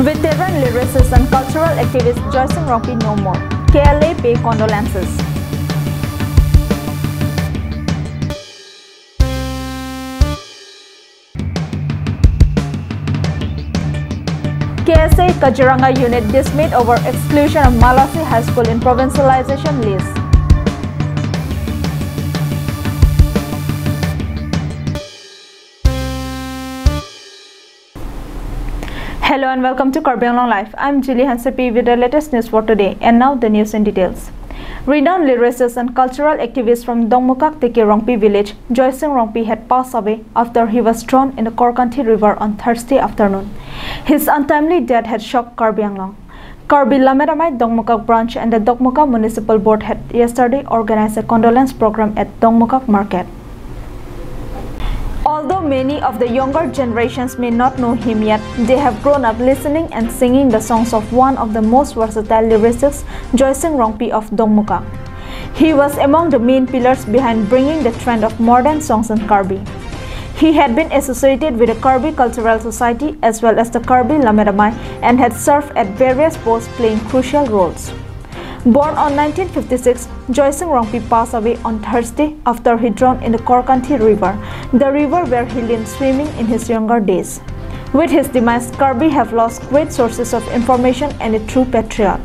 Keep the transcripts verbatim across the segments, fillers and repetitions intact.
Veteran lyricist and cultural activist Joysing Rongpi no more. K L A pay condolences. K S A Kaziranga unit dismayed over exclusion of Malasi High School in provincialization list. Hello and welcome to Karbi Anglong Live. I'm Julie Hansepi with the latest news for today. And now the news in details. Renowned lyricist and cultural activist from Dongmukak Tiki Rongpi village, Joysing Rongpi had passed away after he was drowned in the Korkanthi River on Thursday afternoon. His untimely death had shocked Karbi Anglong. Karbi Lammet Amei Dongmukak branch and the Dongmukak Municipal Board had yesterday organized a condolence program at Dongmukak Market. Although many of the younger generations may not know him yet, they have grown up listening and singing the songs of one of the most versatile lyricists, Joysing Rongpi of Dongmukak. He was among the main pillars behind bringing the trend of modern songs in Karbi. He had been associated with the Karbi Cultural Society as well as the Karbi Lammet Amei and had served at various posts playing crucial roles. Born on nineteen fifty-six, Joysing Rongpi passed away on Thursday after he drowned in the Korkanthi River, the river where he learned swimming in his younger days. With his demise, Karbi have lost great sources of information and a true patriot.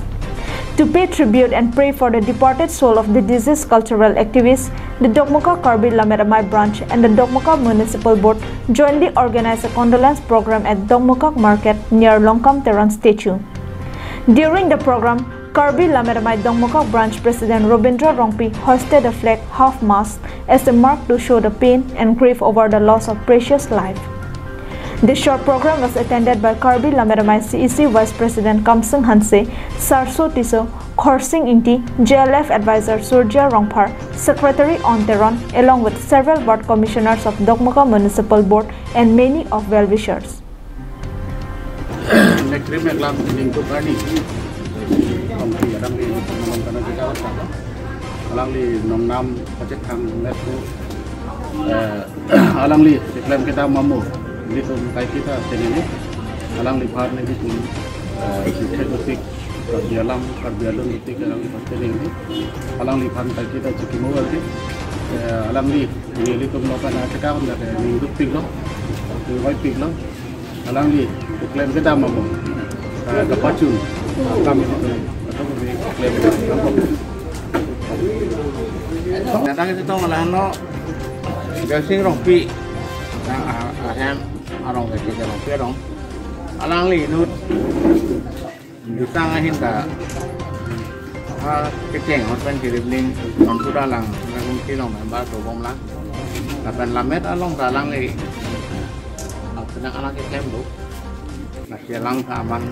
To pay tribute and pray for the departed soul of the deceased cultural activist, the Dongmukak Karbi Lammet Amei branch and the Dongmukak Municipal Board jointly organized a condolence program at Dongmukak Market near Longkam Teron statue. During the program, Karbi Lammet Amei Dongmukak Branch President Robindra Rongpi hoisted a flag half-mast as a mark to show the pain and grief over the loss of precious life. The short program was attended by Karbi Lammet Amei C E C Vice President Kamsing Hanse, Sarso Tisso, Khorsing Ingti, J L F advisor Surjya Rongphar, Secretary On Teron, along with several ward commissioners of Dongmukak Municipal Board and many of well-wishers. Nekrim eklam ning tu kani. Kompi alangli nonam kana jika kata. Alangli nonam pacet hang net tu. Eh, alangli keklem kedam amu. Ilitum kai kita tenini. Alangliphan ilitum, eh, sikhe dotik, Karbi Alam, Karbi Alun dotik alangliphan tenini. Alangliphan kai kita chikimo lagi. Eh, alangli ilitum lokan atekam dari ning dotik lo. Ning dotik lo. Alangli keklem kedam amu. Eh, kapachun. Kami itu. Atau kami keklem kedam amu. Datang itu tong alangno Joysing Rongpi. Yang a-, ahem arong ke Rongpi arong. Alangli inut jutang ahin ta ha kecheng hot pen kiribling non kuda lang, lang kungsi long member dobom lang. Lapen Lammet along ta alangli, ah, penang alang keklem do. Nasi alang ta aman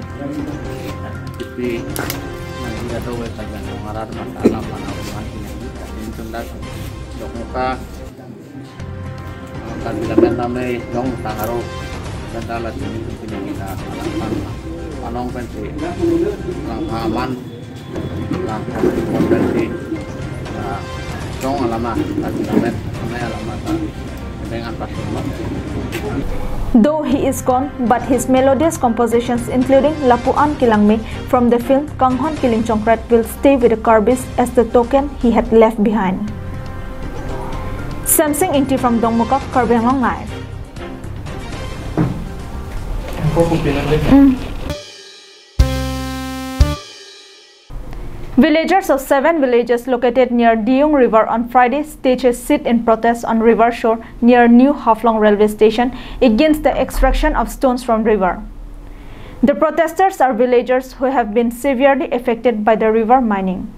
kipi nang jado we sajan long arat mata alam mana aman ini. Ini tundak Dongmukak. Kan bila pen namai dong tangaro. Kan tala sini sini kita alang pan. Along pen si lang aman. Lang pen si. Nah, dong alama. Kan bila pen namai alama ta. Dengan pas. Though he is gone, but his melodious compositions, including Lapu-an Kilangme from the film Kanghon Kiling Chongkret, will stay with the Karbis as the token he had left behind. Samsing Ingti from Dongmukak, Karbi Anglong Live. Villagers of seven villages located near Diyung River on Friday staged a sit-in protest on river shore near New Haflong Railway Station against the extraction of stones from river. The protesters are villagers who have been severely affected by the river mining.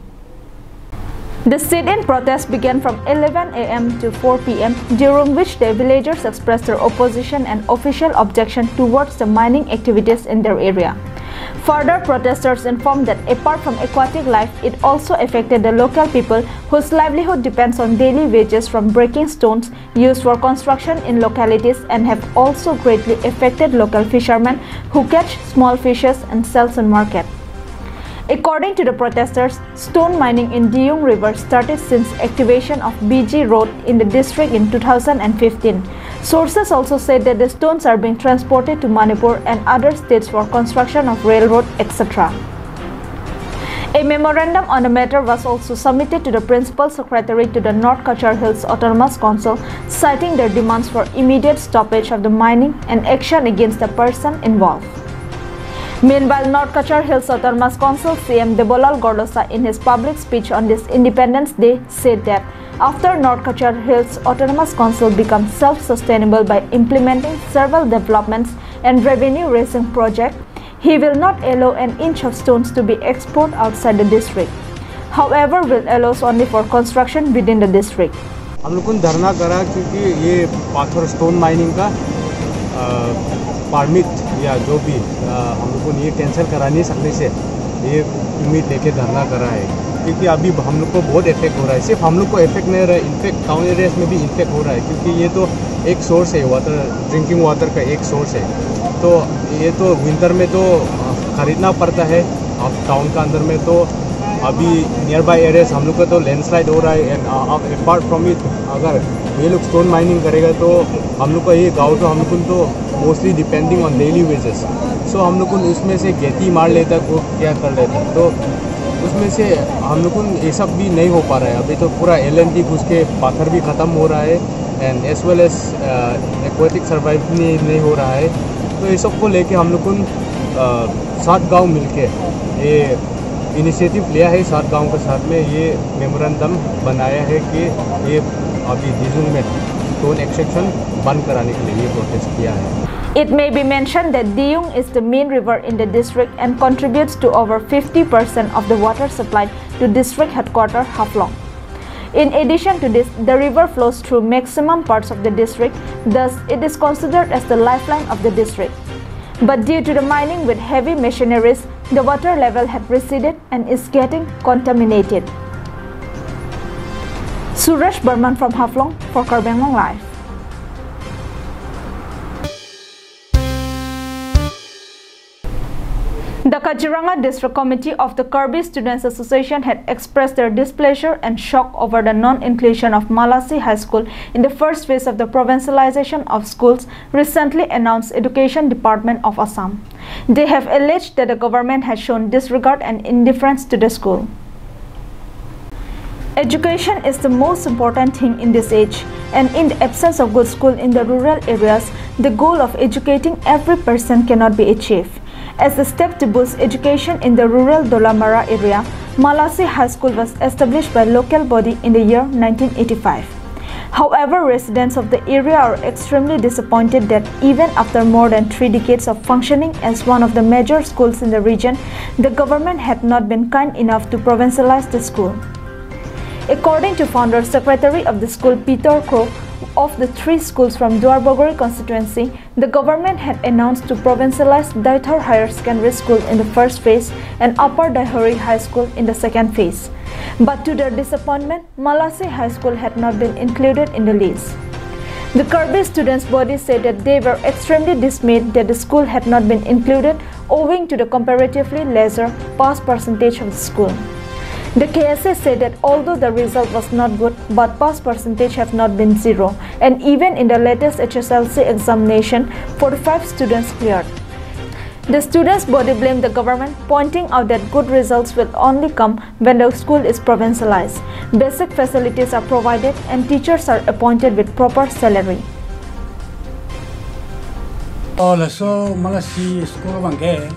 The sit-in protest began from eleven a m to four p m, during which the villagers expressed their opposition and official objection towards the mining activities in their area. Further, protesters informed that apart from aquatic life, it also affected the local people whose livelihood depends on daily wages from breaking stones used for construction in localities and have also greatly affected local fishermen who catch small fishes and sells in market. According to the protesters, stone mining in Diyung River started since activation of B G Road in the district in two thousand fifteen. Sources also said that the stones are being transported to Manipur and other states for construction of railroad, et cetera. A memorandum on the matter was also submitted to the Principal Secretary to the North Cachar Hills Autonomous Council, citing their demands for immediate stoppage of the mining and action against the person involved. Meanwhile, North Cachar Hills Autonomous Council C M Debolal Gorlosa, in his public speech on this Independence Day, said that after North Cachar Hills Autonomous Council becomes self-sustainable by implementing several developments and revenue-raising projects, he will not allow an inch of stones to be exported outside the district. However, will allows only for construction within the district. हम लोग को धरना करा क्योंकि ये पाथर stone mining का परमिट या जो भी अ, हम लोग को ये कैंसिल करा नहीं सकने से ये उम्मीद लेके धरना करा है। क्योंकि अभी हम लोग को बहुत इफेक्ट हो रहा है। सिर्फ हम लोग को इफेक्ट नहीं हो रहा है, इनफैक्ट टाउन एरियाज में भी इफेक्ट हो रहा है, क्योंकि ये तो एक सोर्स है, वाटर, ड्रिंकिंग वाटर का एक सोर्स है। तो ये तो विंटर में तो अ, खरीदना पड़ता है। अब टाउन का अंदर में तो अभी नियर बाय एरियाज हम लोग का तो लैंडस्लाइड हो रहा है। एंड अपार्ट फ्रॉम इट, अगर ये लोग स्टोन माइनिंग करेगा तो हम लोग का ये गांव तो हम लोग तो mostly depending on daily wages. So हम लोग इसमें से खेती मार लेता, वो क्या कर लेता, तो उसमें से हम लोग ये सब भी नहीं हो पा रहा है। अभी तो पूरा एल एन टी घुस के पाथर भी ख़त्म हो रहा है, and as well as aquatic survive नहीं, नहीं हो रहा है। तो ये सब को लेके हम लोग सात गांव मिलके ये इनिशिएटिव लिया है। सात गांव के साथ में ये मेमोरेंडम बनाया है कि ये अभी दिजुंग में स्टोन एक्सट्रैक्शन बंद कराने के लिए ये प्रोटेस्ट किया है। It may be mentioned that Diyung is the main river in the district and contributes to over fifty percent of the water supply to district headquarter Haflong. In addition to this, the river flows through maximum parts of the district, thus it is considered as the lifeline of the district. But due to the mining with heavy machineries, the water level had receded and is getting contaminated. Suresh Barman from Haflong for Karbi Anglong Live. The Kaziranga District Committee of the Karbi Students Association had expressed their displeasure and shock over the non-inclusion of Malasi High School in the first phase of the provincialization of schools recently announced Education Department of Assam. They have alleged that the government has shown disregard and indifference to the school. Education is the most important thing in this age, and in the absence of good school in the rural areas, the goal of educating every person cannot be achieved. As a step to boost education in the rural Dolamara area, Malasi High School was established by local body in the year nineteen eighty-five. However, residents of the area are extremely disappointed that even after more than three decades of functioning as one of the major schools in the region, the government had not been kind enough to provincialize the school. According to founder secretary of the school, Peter Kro, of the three schools from Duarbagori constituency, the government had announced to provincialize Deithor Higher Secondary School in the first phase and Upper Deithor High School in the second phase. But to their disappointment, Malasi High School had not been included in the list. The Karbi students body said that they were extremely dismayed that the school had not been included owing to the comparatively lesser pass percentage of the school. The K S A said that although the result was not good, but pass percentage have not been zero, and even in the latest H S L C examination, forty-five students cleared. The students body blamed the government, pointing out that good results will only come when the school is provincialized, basic facilities are provided, and teachers are appointed with proper salary. Oh, laso Malasi school abangke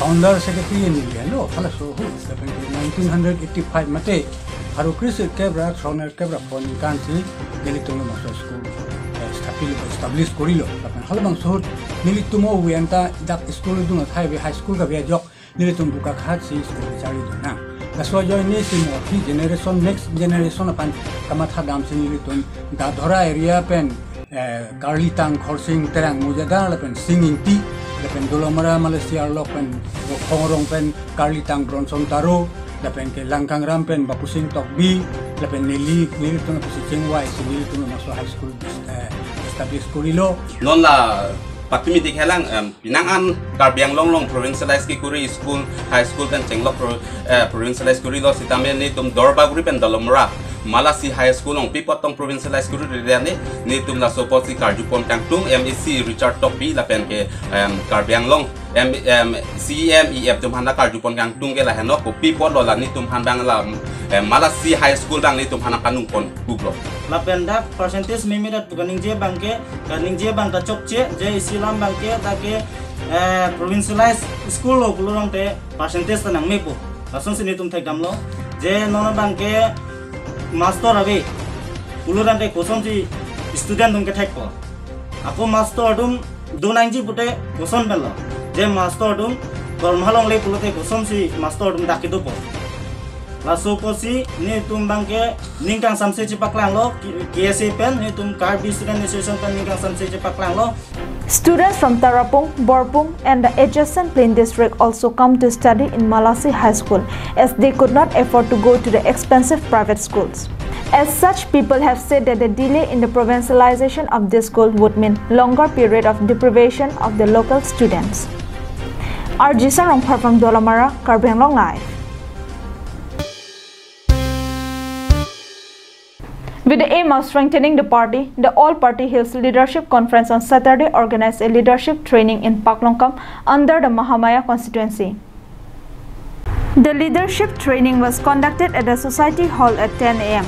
founder secretary ni lo, halaso ahut, lapen nineteen hundred eighty-five mate, pharo kre-isi kep ra throner kep ra pon kansi nelitum lo maso school, eh, establish, establish korilo. Lapen halabangso ahut nelitum o wianta dak school adung athai ave, high school kave ajok nelitum buka khat si school charli dun nang. Laso ajoine si mo aphi generation, next generation aphan kamatha damsi nelitum Dadhora area pen, eh, Karlitang Khorsing Terang Mujadar lapen Sing Ingti, lapen Dolamara Malasi arlok pen Khongrong pen Karlitang Bronson Taro, lapen ke Langkangram pen Bapusing Tokbi, lapen neli, nelitum pusi chingvai si nelitum maso high school, eh, establish korilo. Non la Patumi dik helang, em, penang an Karbi Anglong along provincialize kekuri school, high school pen chenglok pro-, eh, provincialize kurilo sitame netum Duarbagori pen Dolamara Malasi High School along pi apot tong provincialize kuri ririani, netum laso apotsi karjupon kangtung M A C Richard Tokbi lapen ke, em, Karbi Anglong, em, em, C E M E F atum aphan karjupon kangtung ke lahenlo, kopi apotlo la netum aphan abang la, em, Malasi High School abang netum aphan kanungpon kuklo. Lapen dak percentage meme dat pu kaningje abang ke, kaningje abang ta chokche, je isi alam abang ke, dak ke, eh, provincialized school lo pulo tangte percentage ta nangmepo. Lasonsi netum thekdamlo, je non abang ke master ave pulo tangte kosonsi student atum kethekpo. Ako master atum do nangji pute koson pen lo. Je master atum dorma longle pulote kosonsi master atum dak kedopo. Laso apotsi netum abang ke ning kangsamse chepaklanglo, K-, K S A pen, netum Karbi Student Association pen ning kangsamse chepaklanglo. Students from Tarapung, Borpung, and the adjacent plain district also come to study in Malasi High School, as they could not afford to go to the expensive private schools. As such, people have said that the delay in the provincialization of this school would mean longer period of deprivation of the local students. R J Sarong from Dolamara, Karbi Anglong Live. With the aim of strengthening the party, the All Party Hills Leadership Conference on Saturday organized a leadership training in Paklongkam under the Mahamaya constituency. The leadership training was conducted at the Society Hall at ten a m.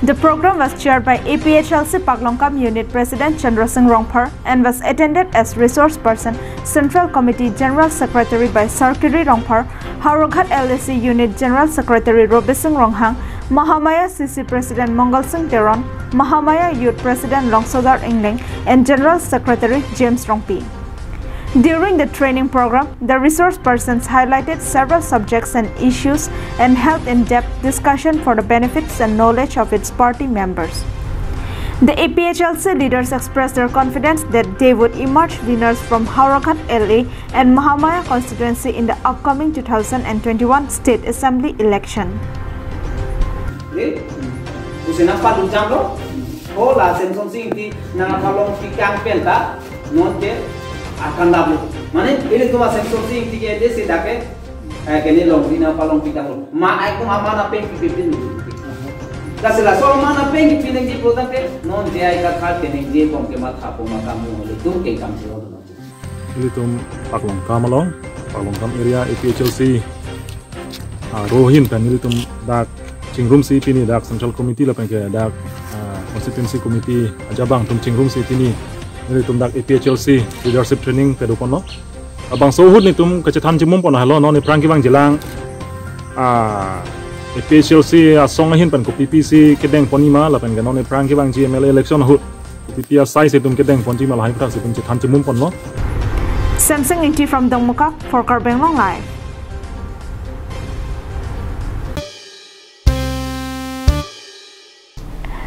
The program was chaired by A P H L C Paklongkam Unit President Chandra Singh Rongphar and was attended as resource person, Central Committee General Secretary by Sarkiri Rongphar, Howraghat L A C Unit General Secretary Robi Singh Ronghang, Mahamaya C C President Mongal Singh Teron, Mahamaya Youth President Longsodar Engleng, and General Secretary James Rongpi. During the training program, the resource persons highlighted several subjects and issues and held in-depth discussion for the benefits and knowledge of its party members. The A P H L C leaders expressed their confidence that they would emerge winners from Howraghat L A and Mahamaya constituency in the upcoming two thousand and twenty-one State Assembly election. Dei, pusi nangpalujanglo, ho la Semsonsing Ingti nangpalongpi kang pen ta, non ke akan daplo. Mane, ilitum Semsonsing Ingti ke dei si dak ke, eh, kene longri nangpalongpi kanglo. Ma ai kum aman apeng kipipin. Lasi laso aman apeng kipinji pulo tangte, non J I Kathar keningje bom kemathapo ma kamu ilitum ke kam siro. Ilitum Paklongkam along, Paklongkam area A P H L C, ah, aro ahin pen ilitum dak chingrumsi pini dak Central Committee lapen ke dak, ah, Constituency Committee ajabang atum chingrumsi pini ilitum dak A P H L C leadership training kedoponlo. Labangso ahut netum kachethan chimum pon helo, non aphrang kevangjilang, ah, A P H L C asong ahin pen kopi pisi kedeng ponji ma lapen ke non aphrang kevangji M L A election ahut kopi pi asai si itum kedeng ponji ma lahai aputhak si itum chethan chimum ponlo. Semsonsing Ingti from Dongmukak for Karbi Anglong Live.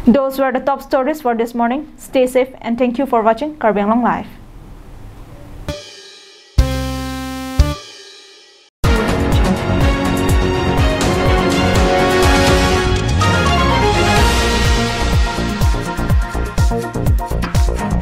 Those were the top stories for this morning. Stay safe and thank you for watching Karbi Anglong Live.